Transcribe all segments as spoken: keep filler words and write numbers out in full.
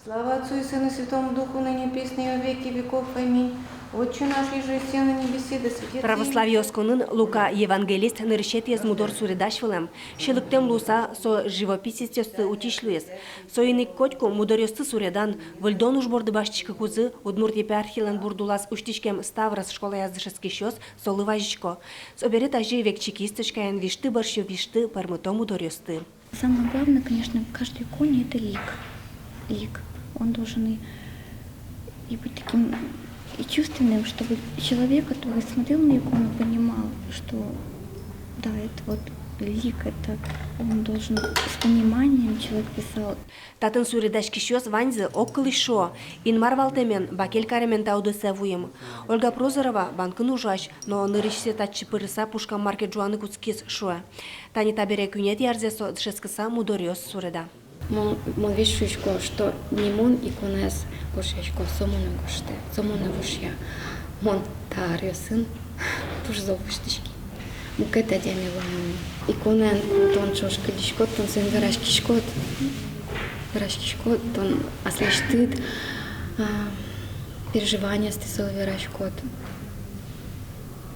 Слава Отцу и Сыну и Святому Духу, ныне и присно и во веки веков. Аминь. Отче наш, иже еси на небеси, да святится имя. Православие осконын Лука евангелист нырысетӥез мудор суредась вылэм. Сьӧлыктэм луыса, со живописецъёсты утись луиз. Соин ик котьку мудоръёсты суредан, выльдон уж борды басьтӥськыкузы, Удмурт епархилэн бурд улаз усьтӥськем Ставрос школаяз дышетскисьёс солы вазисько. Собере тазьы векчи кисточкаен вишты бӧрсьы вишты пӧрмыто мудоръёсты. Самое главное, конечно, в каждой иконе — это лик. Лик. Он должен и, и быть таким и чувственным, чтобы человек, который смотрел на икону, понимал, что да, это вот лик, это он должен с пониманием человек писал. Татын суредаськисьёс ваньзы ог кылысь шуо: Инмар валтэмен, бакель каремен та удысэ вуим. Ольга Прозорова банкын ужась, но нырысьсэ татчы пырыса пушкам мар ке ӝуаны кутскиз, шуэ. Тани табере куинетӥ арзэ со дышетскыса мудоръёс суреда. Мон, мон весь шуисько, что не мон иконаяз гожъясько, со монэ гожтэ, со монэ вошъя. Мон та аръёсын туж зол воштӥськи. Мукет адями вал мон. Иконаен тон ӵош кылиськод, тон соин вераськиськод, вераськиськод, тон аслэсьтыд, а, переживаниосты солы вераськод.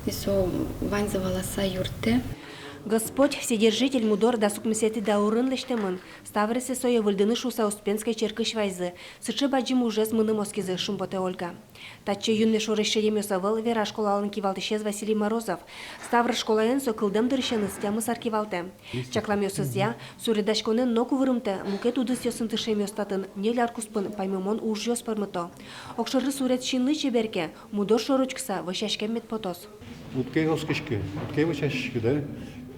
И со ваньзэ валаса юрттэ. Господь Вседержитель мудор дас укмысэтӥ даурын лэсьтэмын. Ставросэ сое выльдыны шуыса Успенской черкысь вайизы. Сыӵе бадӟым ужез мыным оскизы, шумпотэ Ольга. Татчы юнме шорысь шедемъёс ӧвӧл, вера школалэн кивалтӥсез Василий Морозов. Ставрос школаен со кылдэм дырысеныз тямыс ар кивалтэ. Чакламъёсызъя, суредаськонэн ноку вырымтэ, мукет удысъёсын тыршемъёс татын ньыль ар куспын паймымон ужъёс пӧрмыто. Огшоры суред синлы чебер ке, мудор шоры учкыса вӧсяськем мед потоз. Уд ке оскиськы, уд ке вӧсяськиськы, да?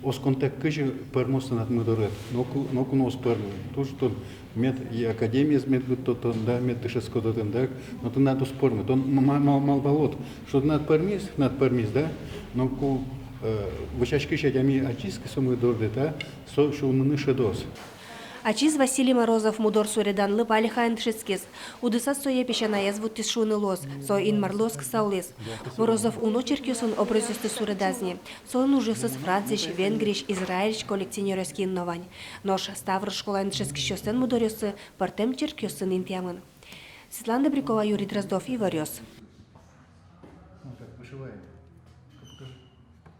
Осконтэк кызьы пӧрмоз тынад мудоред? Ноку, ноку но уз пӧрмы. Туж тон мед и академиез мед быдтод тон, да, мед дышетскод отын, да? Но тынад уз пӧрмы. Тон ма-, ма-, ма-, малпалод, что тынад пӧрмиз, тынад пӧрмиз, да? Ноку, э, вӧсяськись адями ачиз ке со мудордэ, да, со сюлмыны шӧдоз. Ачиз Василий Морозов мудор суреданлы Палихаын дышетскиз. Удысаз сое песянаез вуттӥз шуыны луоз, со Инмарлы оскыса улӥз. Морозов уно черкъёсын образъёсты суредаз ни. Солэн ужъёсыз Франциысь, Венгриысь, Израильысь коллекционеръёс киын но вань. Нош Ставрос школаын дышетскисьёслэн мудоръёссы пӧртэм черкъёсын интыямын. Светлана Добрякова, Юрий Дроздов, Иворъёс. Ну, так, вышиваем.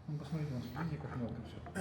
Ну, посмотрите, у нас, видите, как мелко.